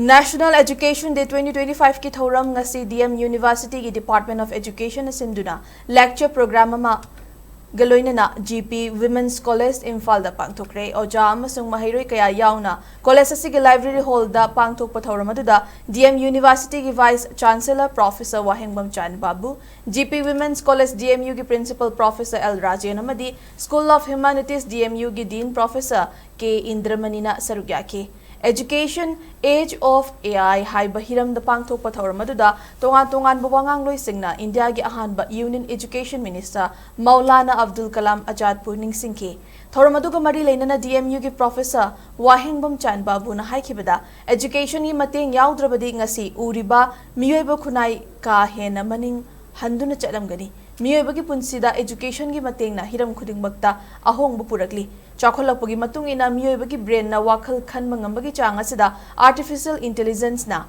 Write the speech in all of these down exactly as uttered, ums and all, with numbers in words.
National Education Day twenty twenty-five ꯀꯤ ꯊꯧꯔꯝ ꯉꯁꯤ D M University ꯒꯤ Department of Education ꯅ ꯁꯤꯟꯗꯨꯅ lecture program ꯑꯃꯒ ꯂꯣꯏꯅꯅ G P Women's College ꯏꯝꯐꯥꯜꯗ ꯄꯥꯡꯊꯣꯛꯈ꯭ꯔꯦ꯫ ꯑꯣꯖꯥ ꯑꯃꯁꯨꯡ ꯃꯍꯩꯔꯣꯏ ꯀꯌꯥ ꯌꯥꯎꯅ college ꯑꯁꯤꯒꯤ library hall ꯗ ꯄꯥꯡꯊꯣꯛꯄ ꯊꯧꯔꯝ ꯑꯗꯨꯗ D M University ꯒꯤ Vice Chancellor Professor ꯋꯥꯍꯦꯡꯕꯝ ꯆꯥꯟ ꯕꯥꯕꯨ, G P Women's College D M U ꯒꯤ Principal Professor L ꯔꯥꯖꯦꯟ ꯑꯃꯗꯤ School of Humanities D M U ꯒꯤ Dean Professor K ꯏꯟꯗ꯭ꯔꯃꯅꯤꯅ ꯁꯔꯨꯛ ꯌꯥꯈꯤ꯫ Education, Age of A I ꯍꯥꯏꯕ ꯍꯤꯔꯝꯗ ꯄꯥꯡꯊꯣꯛꯄ ꯊꯧꯔꯝ ꯑꯗꯨꯗ ꯇꯣꯉꯥꯟ ꯇꯣꯉꯥꯟꯕ ꯋꯥꯉꯥꯡꯂꯣꯏꯁꯤꯡꯅ ꯏꯟꯗꯤꯌꯥꯒꯤ ꯑꯍꯥꯟꯕ Union Education Minister Maulana Abdul Kalam ꯑꯖꯥꯗꯄꯨ ꯅꯤꯡꯁꯤꯡꯈꯤ꯫ ꯊꯧꯔꯝ ꯑꯗꯨꯒ ꯃꯔꯤ ꯂꯩꯅꯅ D M U ꯒꯤ Professor ꯋꯥꯍꯦꯡꯕꯝ ꯆꯥꯟ ꯕꯥꯕꯨꯅ ꯍꯥꯏꯈꯤꯕꯗ, education ꯒꯤ ꯃꯇꯦꯡ ꯌꯥꯎꯗ꯭ꯔꯕꯗꯤ ꯉꯁꯤ ꯎꯔꯤꯕ ꯃꯤꯑꯣꯏꯕ ꯈꯨꯟꯅꯥꯏ ꯀꯥ ꯍꯦꯟꯅ ꯃꯅꯤꯡ ꯍꯟꯗꯨꯅ ꯆꯠꯂꯝꯒꯅꯤ꯫ ꯃꯤꯑꯣꯏꯕꯒꯤ ꯄꯨꯟꯁꯤꯗ education ꯒꯤ ꯃꯇꯦꯡꯅ ꯍꯤꯔꯝ ꯈꯨꯗꯤꯡꯃꯛꯇ ꯑꯍꯣꯡꯕ ꯄꯨꯔꯛꯂꯤ꯫ ꯆꯥꯎꯈꯠꯂꯛꯄꯒꯤ ꯃꯇꯨꯡ ꯏꯟꯅ ꯃꯤꯑꯣꯏꯕꯒꯤ brain ꯅ ꯋꯥꯈꯜ ꯈꯟꯕ ꯉꯝꯕꯒꯤ ꯆꯥꯡ ꯑꯁꯤꯗ artificial intelligence ꯅ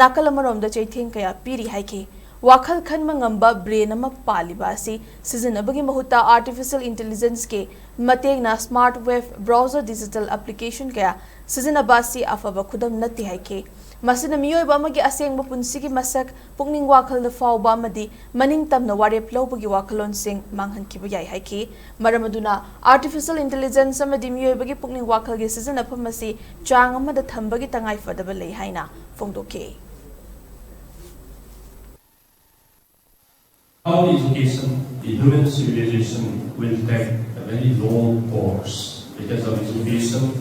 ꯅꯥꯀꯜ ꯑꯃꯔꯣꯝꯗ ꯆꯩꯊꯦꯡ ꯀꯌꯥ ꯄꯤꯔꯤ ꯍꯥꯏꯈꯤ꯫ ꯋꯥꯈꯜ ꯈꯟꯕ ꯉꯝꯕ brain ꯑꯃ ꯄꯥꯜꯂꯤꯕ ꯑꯁꯤ ꯁꯤꯖꯤꯟꯅꯕꯒꯤ ꯃꯍꯨꯠꯇ artificial intelligence ꯀꯤ ꯃꯇꯦꯡꯅ smart web browser digital application ꯀꯌꯥ ꯁꯤꯖꯤꯟꯅꯕ ꯑꯁꯤ ꯑꯐꯕ ꯈꯨꯗꯝ ꯅꯠꯇꯦ ꯍꯥꯏꯈꯤ꯫ ꯃꯁꯤꯅ ꯃꯤꯑꯣꯏꯕ ꯑꯃꯒꯤ ꯑꯁꯦꯡꯕ ꯄꯨꯟꯁꯤꯒꯤ ꯃꯁꯛ, ꯄꯨꯛꯅꯤꯡ ꯋꯥꯈꯜꯗ ꯐꯥꯎꯕ ꯑꯃꯗꯤ ꯃꯅꯤꯡ ꯇꯝꯅ ꯋꯥꯔꯦꯞ ꯂꯧꯕꯒꯤ ꯋꯥꯈꯜꯂꯣꯟꯁꯤꯡ ꯃꯥꯡꯍꯟꯈꯤꯕ ꯌꯥꯏ ꯍꯥꯏꯈꯤ꯫ ꯃꯔꯝ ꯑꯗꯨꯅ artificial intelligence ꯑꯃꯗꯤ ꯃꯤꯑꯣꯏꯕꯒꯤ ꯄꯨꯛꯅꯤꯡ ꯋꯥꯈꯜꯒꯤ ꯁꯤꯖꯤꯟꯅꯐꯝ ꯑꯁꯤ ꯆꯥꯡ ꯑꯃꯗ ꯊꯝꯕꯒꯤ ꯇꯉꯥꯏ ꯐꯗꯕ ꯂꯩ ꯍꯥꯏꯅ ꯐꯣꯡꯗꯣꯛꯈꯤ꯫ Our education, the human civilization will take a very long course because of education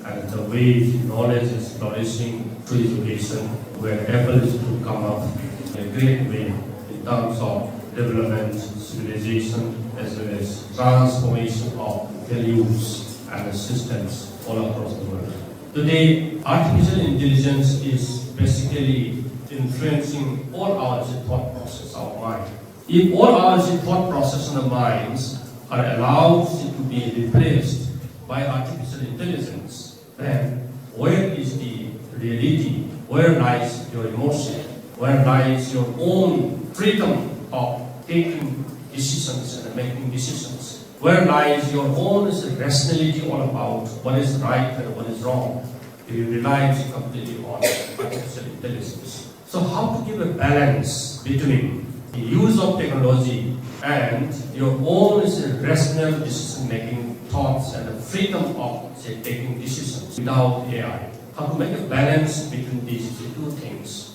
and the way knowledge is flourishing through education, where able is to come up in a great way in terms of development, civilization, as well as transformation of values and systems all across the world. Today, artificial intelligence is basically influencing all our thought process, our mind. If all our thought process and the minds are allowed to be replaced by artificial intelligence, then where is the reality? Where lies your emotion? Where lies your own freedom of taking decisions and making decisions? Where lies your own rationality all about what is right and what is wrong? We rely completely on artificial intelligence. So how to give a balance between the use of technology and your own rational decision-making thoughts and the freedom of, say, taking decisions without A I? How to make a balance between these two things?